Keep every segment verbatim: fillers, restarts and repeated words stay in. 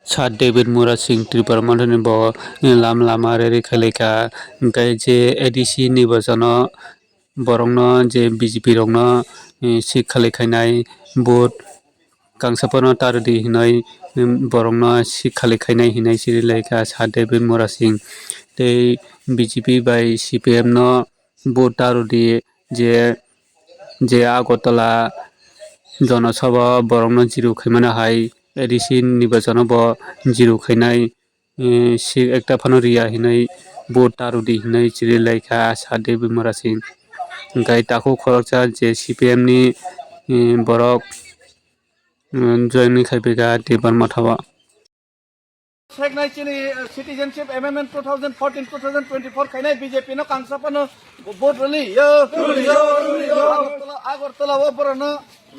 Sir David Murasing Tripura Mothani bo lam lama rally khailai kha, hwnkhe je A D C nirbachano borokno je B J P rokno, eh, seat khali khainai, vote kangsa phano ta rwdi hinwi, em, borokno seat khali khainai hinwi chiri lai kha Sir David Murasing. Tei B J P bai C P M no vote ta rwdi je, je Agartala Jana Sabha borokno jiro khaimano hai A D C nirbachano bo jiro khainai, eh, seat ekta phano riya hinwi vote ta rwdi hinwi chiri lai kha Sir David Murasing. Hwnkhe takhuk khoroksa je C P M ni, eh, borok, eh, join khai phaikha Debbarma thao. Seknai chini, eh, citizenship amendment two thousand fourteen two thousand twenty-four khainai B J P no kangsa phano vote rwli yo. Agartala, Agartala o borokno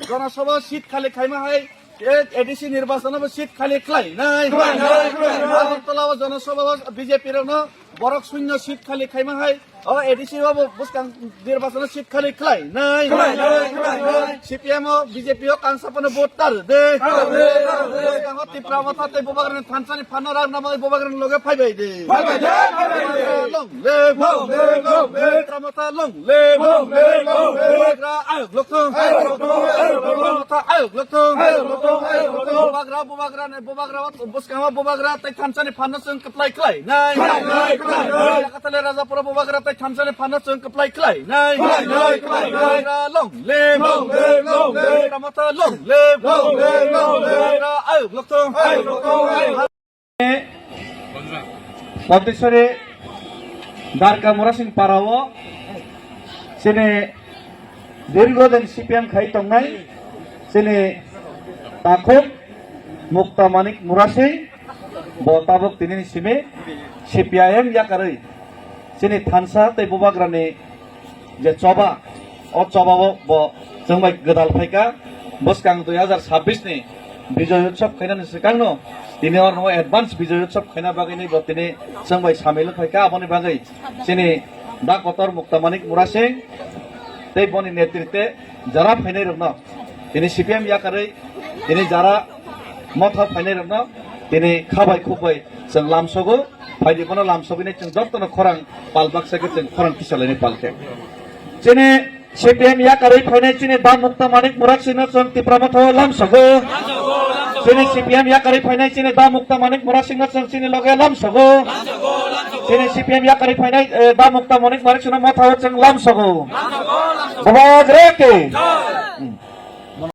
Jana Sabha seat khali khaima hai, eh, A D C nirbachano bo seat khali khlai nai. Agartala o Jana Sabha o B J P rokno borok shunyo seat khali khaima hai, o A D C o bo bwskang nirbachano seat khali khlai nai. C P M o B J P o kangsa phano vote ta rwdi. Bwskango Tipra Motha tei Bubagrani thansani phanno rang namai Bubagrani loge phaibai di. Long live. Tipra Motha long live. Bubagra ayuk lokthung. Tipra Motha ayuk lokthung. Bubagra, Bubagrani, Bubagra, bwskango Bubagra tei thansani phanno chwng kwplai khlai nai. Khlai nai, khlai nai. Raja Kathale Raja Pura Bubagra tei thansani phanno chwng kwplai khlai nai. Khlai nai, khlai nai. Bubagra long live. Long live, long live. Tipra Motha long live. Long live, long live. Bubagra ayuk lokthung. Ayuk lokthung, ayuk lokthung. Ponteswari Darka Murasing Parao chini dirgodin C P M khai tongnai chini takhuk Mukta Manik Murasing bo tabuk tini ni simi C P I M yakarwi chini thansa tei Bubagrani je choba, o choba o bo chwng bai gwdal phaikha. Bwskang dui hazar sabbish ni Bijoy Utsav khainani swkangno tini orno advance Bijoy Utsav khaina bagwi bo tini chwng bai samil phaikha. Aboni bagwi chini da kotor Mukta Manik Murasing tei boni netritwe jara phainai rokno tini C P M yakarwi tini jara motha phainai rokno tini khabai khukbai chwng lamsogo. Phaidi bono lamsogwini chwng jotono khorang pal baksa khe chwng khorang kisa lainai pal khe. Chini C P M yakarwi phainai chini da Mukta Manik Murasingno chwng Tipra Motha o lamsogo. Chini C P M yakarwi phainai chini da Mukta Manik Murasingno chwng chini loge lamsogo. Chini C P M yakarwi phainai, eh, da Mukta Manik Murasingno motha o chwng lamsogo. Bubagra ki.